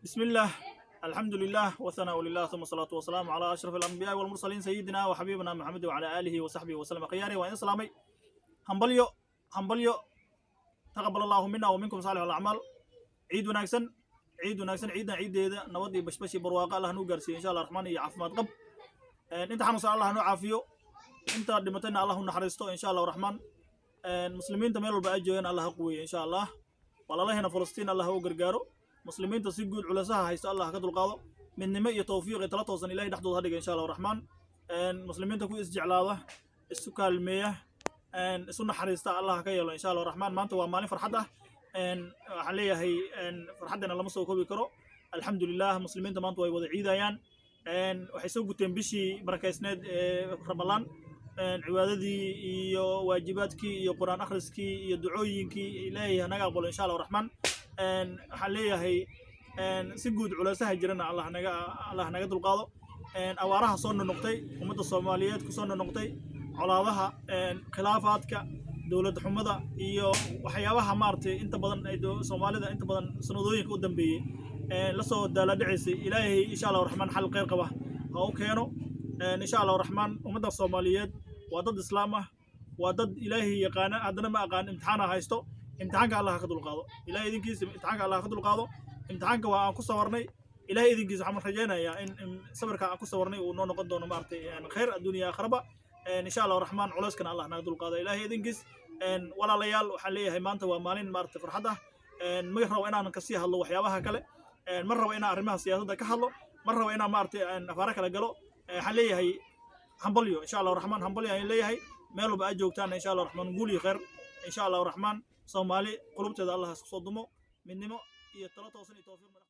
بسم الله، الحمد لله وثناء لله، ثم الصلاة والسلام على أشرف الأنبياء والمرسلين، سيدنا وحبيبنا محمد وعلى آله وصحبه وسلم. Akhyaarey, waan idin salaamay. Hambalyo, hambalyo. تقبل الله منا ومنكم صالح الأعمال. Ciid wanaagsan, ciid wanaagsan. Ciidan ciideeda nabad iyo bashbash iyo barwaaqo Allah nuu gaarsiiyo, insha Allah raxmaan, iyo caafimaad qab. Inta xanuunsan Allah noo caafiyo, inta dhimatayna Allah u naxariisto, insha Allah raxmaan. Muslimiinta meel walba ay joogaan Allah ha quweeye, insha Allah. Walaalahena Falastiin Allah ha u gargaaro. Muslimiinta si guud culaysaha haysto Allah ha ka dulqaado. Midnimo iyo tawfiiq iyo tala toosan Ilahay dhexdooda ha dhiga, insha Allah raxmaan. Muslimiinta ku isjeclaada, isu kaalmeeya, isu naxariista Allah ha ka yeelo, insha Allah raxmaan. Maanta waa maalin farxad ah. Waxaan leeyahay farxaddana lama soo koobi karo. Alxamdulilah, muslimiinta maanta way wada ciidayaan. Waxay soo guteen bishii barakaysneed ee Ramalaan, cibaadadii iyo waajibaadkii iyo Qur'aan akhriskii iyo ducooyinkii. Ilaahay hanaga aqbalo, insha Allah raxmaan. Waxaan leeyahay si guud culaysaha jirana Allah naga dulqaado. Abaaraha soo nonoqtay, ummadda Soomaaliyeed kusoo nonoqtay, colaadaha, khilaafaadka, dowlad xumada iyo waxyaabaha maaragtay inta badan ay Soomaalida inta badan sanadooyinka u dambeeyey lasoo daaladhicaysay, Ilaahay insha Allah raxmaan xal kheyr qaba ha u keeno, insha Allah raxmaan. Ummadda Soomaaliyeed waa dad Islaam ah, waa dad Ilaahay yaqaana, haddana ma aqaan imtixaana haysto. Imtixaanka Allah ha ka dulqaado, Ilahay idinkiisa imtixaanka Allah ha ka dulqaado. Imtixaanka waa aan ku sawarnay. Ilahay idinkiisa waxaan rajaynayaa in sabirka aan ku sawarnay uu noo noqon doono maaragtay khayr adduuniya aakhiraba, insha Allah raxmaan. Culeyskana Allah naga dulqaado, Ilahay idinkiis. Walaalayaal, waxaan leeyahay maanta waa maalin maaragtay farxad ah. Ma rabo inaan kasii hadlo waxyaabaha kale, ma rabo inaan arrimaha siyaasadda ka hadlo, ma rabo inaan maaragtay afaaro kale galo. Waxaan leeyahay hambalyo, insha Allah raxmaan. Hambalyo ayaan leeyahay meel walba aad joogtaan, insha Allah raxmaan. Guul iyo khayr, insha Allah raxmaan. Soomaali qulubteeda Allah isku soo dumo, midnimo iyo talo toosan iyo tawfiiq.